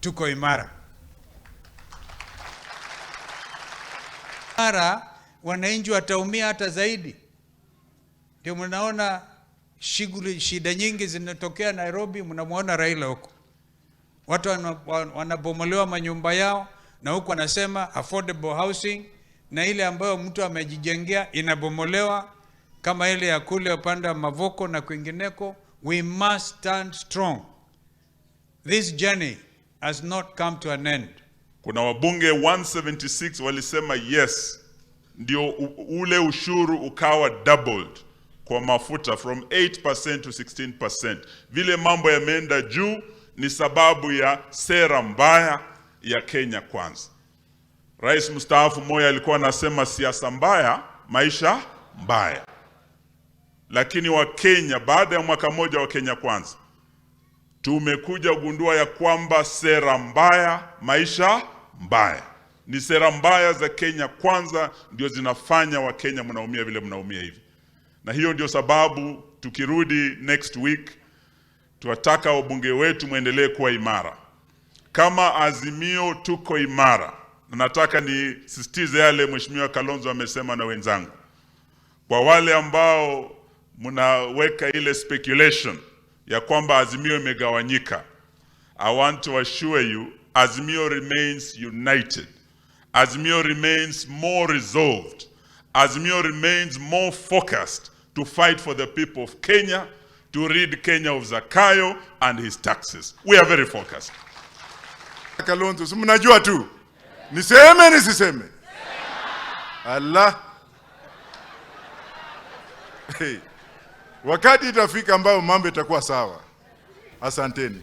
Tuko imara. Mara wananchi wataumia hata zaidi. Ndio mnaona shughuli, shida nyingi zinatokea Nairobi, mnamwona Raila huko, watu wanabomolewa manyumba yao, na huku wanasema affordable housing, na ile ambayo mtu amejijengea inabomolewa, kama ile ya kule upande wa Mavoko na kwingineko. We must stand strong. This journey has not come to an end. Kuna wabunge 176 walisema yes, ndio ule ushuru ukawa doubled kwa mafuta from 8% to 16%. Vile mambo yameenda juu ni sababu ya sera mbaya ya Kenya Kwanza. Rais mstaafu Moi alikuwa anasema siasa mbaya, maisha mbaya. Lakini Wakenya baada ya mwaka mmoja wa Kenya Kwanza tumekuja kugundua ya kwamba sera mbaya, maisha mbaya. Ni sera mbaya za Kenya Kwanza ndio zinafanya Wakenya mnaumia vile mnaumia hivi, na hiyo ndio sababu tukirudi next week tuwataka wabunge wetu mwendelee kuwa imara. Kama Azimio tuko imara, na nataka nisisitize yale Mheshimiwa Kalonzo amesema na wenzangu, kwa wale ambao mnaweka ile speculation ya kwamba Azimio imegawanyika, I want to assure you Azimio remains united. Azimio remains more resolved. Azimio remains more focused to fight for the people of Kenya, to rid Kenya of Zakayo and his taxes. We are very focused. Kalonzo, si mnajua tu, niseme nisiseme? Allah. Hey. Wakati itafika ambayo mambo itakuwa sawa. Asanteni.